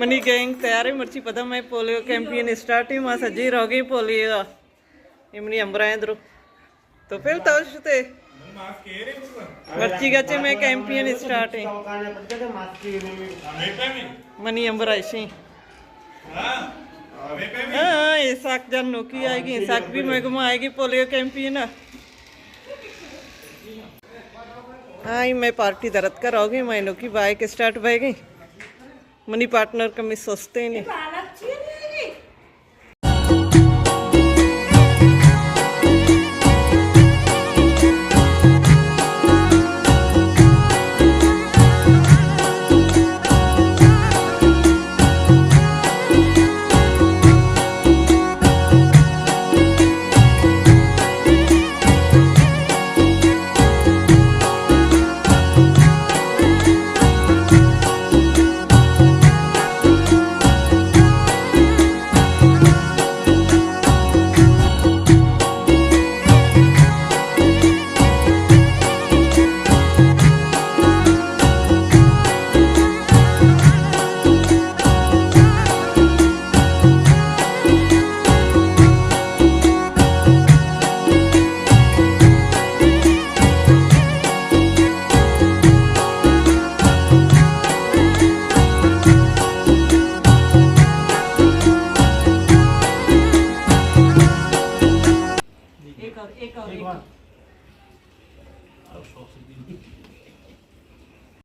منی گینگ تیار ایں، مرچی پدا مئے پولیو کیمپین اسٹارٹ ایں، ما سجی روگی پولیو ءَ۔ اے منی ہمراہ ایں درو۔ تو پھر تو شتے۔ مرچی گچے مئے کیمپین اسٹارٹ ایں۔ منی ہمراہ ایشی۔ ہاں، ہاں، اسحاق جان نوکی آئے گی، اسحاق بھی مئے گما آئے گی پولیو کیمپین ءَ۔ ہاں، مئے پارٹی درت کر آؤ گی، مئے نوکی بائیک اسٹارٹ بھائی گئی۔ منی پارٹنر کمی سستے نہیں۔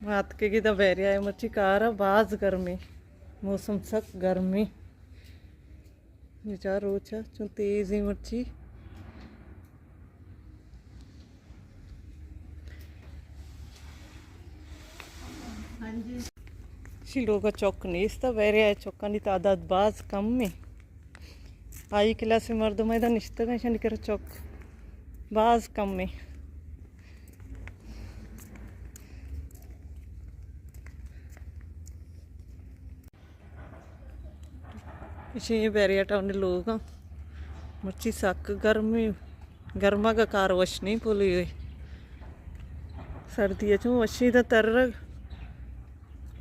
ما اتکگی داں بحریہ ءَ، مرچی کار ءَ باز گرمی، موسم سک گرمی۔ بچار روچ ءَ چون تیزیں مرچی۔ شی لوگ ءَ چک نیست، بحریہ ءَ چکانی تعداد باز کم ایں۔ ہائی کلاس مردم ادا نشتگ ایں، شانی کرا چک باز کم ایں۔ ایشی بحریہ ٹاؤن لوگ ایں۔ مرچی سک گرمی، گرمگ ءَ کار وش نہیں پولیو ءَ۔ سردی ءَ چون وشی دا ترگ۔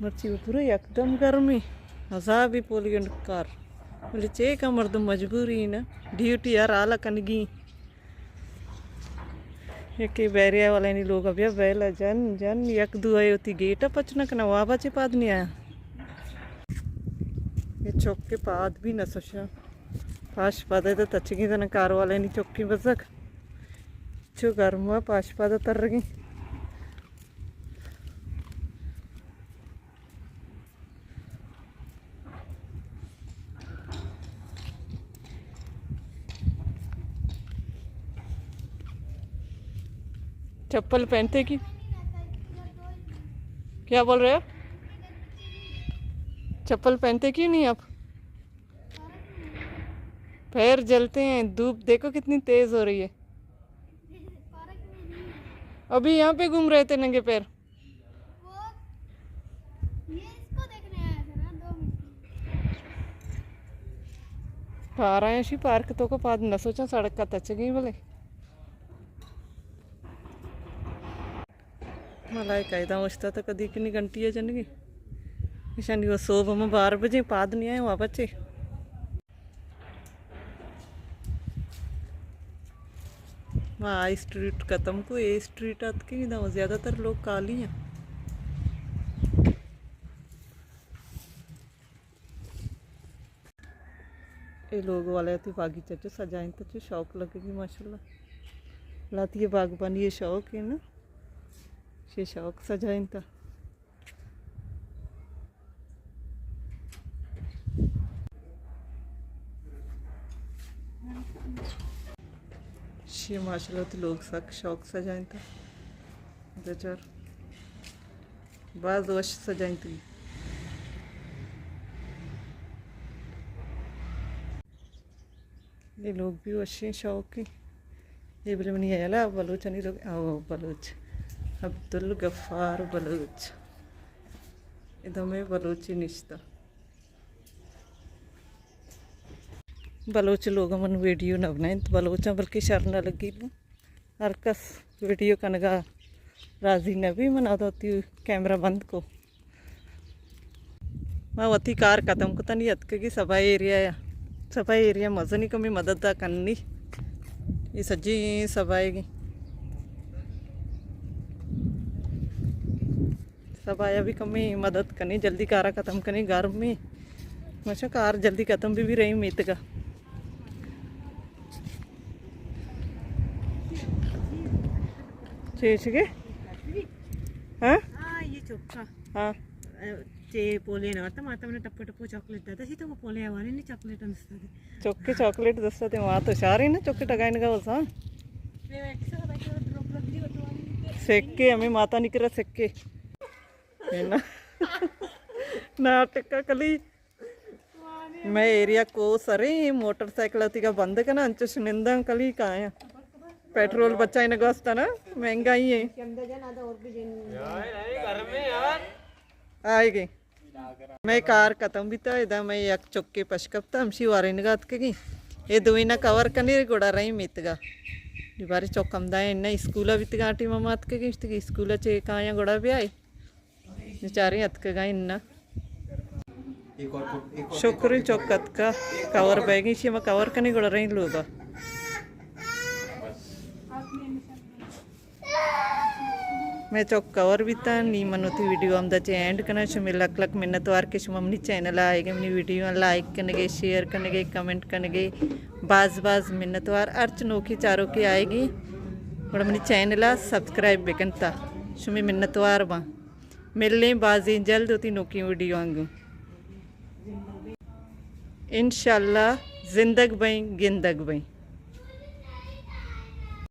مرچی پورا یکدم گرمی، عذابی پولیو ءَ کار۔ بلے چے کا مردم مجبوری نا، ڈیوٹی ہر حال کنگی۔ یکے بحریہ والانی لوگ ءَ بیا بیل ءَ جن جن، یک دو ءَ وتی گیٹ ءَ پچ نہ کناں، واب ءَ چہ پاد نہ آیاں۔ اے چک ءِ پاد بھی نہ سوشاں۔ پاش پاد ءَ تچگی زناں کار والانی چکیں بزگ۔ چو گرم ءَ پاش پاد ءَ ترگی۔ چپل پہنتے کی؟ کیا بول رہے ہو؟ چپل پہنتے کیوں نہیں آپ؟ پیر جلتے ہیں، دھوپ دیکھو کتنی تیز ہو رہی ہے۔ ابھی یہاں پہ گھوم رہے تھے ننگے پیر۔ پارا ایشی پارک تو کو پاد نہ سوچاں، سڑک کا تچگی بلے۔ ملائکہ ادا اوشتا تا کدی کنی گھنٹی ءَ جنگی۔ ایشانی وہ صوب ہم بارہ بجے پاد نہیں آئے واپس چے۔ ما آئی اسٹریٹ ختم کو، اے اسٹریٹ آتکیں، ادا زیادہ تر لوگ کالی ہیں۔ اے لوگ والے تی باغیچہ چو سجائیں تو چو شوق لگے گی ماشاءاللہ۔ لاتی یہ باغبانی یہ شوق ہے نا، یہ شوق سجائیں تا۔ شی ماشاءاللہ تو لوگ سک شوق سجائیں تا۔ بچار باز وش سجائیں تی۔ اے لوگ بھی وشیں شوقیں۔ اے بلے منی ہیالا بلوچانی لوگ، او بلوچ، عبدالغفار بلوچ۔ ادا میں بلوچی نشتہ۔ بلوچ لوگ من ویڈیو نہ بنائیں تو بلوچاں بلکہ شر نہ لگی۔ ہر کس ویڈیو کنگا راضی نہ بی، من آ وتی کیمرہ بند کو۔ ما وتی کار ختم کتنی اتکگی سبا ایریا، سبا ایریا مزنی کمی مدد دا کننی۔ اے سجی سبا ایگی۔ سبا یا بھی کمی مدد کنی، جلدی کارا ختم کنی، گرمی۔ ماشا کار جلدی ختم بھی، بھی رہی میتگا۔ چیچگے؟ ہاں؟ ہاں، یہ چکا۔ ہاں۔ چے پولے نہ ورتا، ماتا منا ٹپو ٹپو چاکلیٹ داتا، چی تو وہ پولے آوارے نے چاکلیٹ دستا دے۔ چکے چاکلیٹ دستا دے، ماتا شاری نا چکے ٹگائن گا وسا۔ سکے، ہمیں ماتا نکرا سکے۔ ہے نا؟ ناٹکا کلی۔ میں ایریا کو سرے موٹر سائیکل تیگا بند کنا، انچش ننداں کلی کایا۔ پیٹرول بچائیں گوستا نا، مہنگائی ہے۔ آئے گئے۔ میں کار ختم بیتا، ادا میں یک چکے پش کپتا، ہمشی وارینگا اتکگی۔ اے دوینا کور کنی گڑا رہی میتگا۔ دی بارے چک ہمدا ہے، نہ اسکولا بیتگا، ٹیم ما اتکگی، اشتگی اسکولا چے کایا گڑا بیائے۔ بیچارے اتکگا اناں۔ شکریں چک اتکا، کور بیگی شی ما کور کنی گڑا رہی لوگا۔ میں چک کور بیتاں، نی من وتی ویڈیو ہمدا چہ اینڈ کناں۔ شمے لک لک منتوار کہ شما منی چینل ءَ آئیگے، منی ویڈیو لائک کنگے، شیئر کنگے، کمنٹ کنگے، باز باز منتوار۔ ہرچ نوکی چاروکی آئیگی، گڑا منی چینل ءَ سبسکرائب بکن تا۔ شمے منتوار باں۔ ملیں بازیں جلد وتی نوکی ویڈیو آنگوں۔ انشاءاللہ زندگ بئیں، گندگ بئیں۔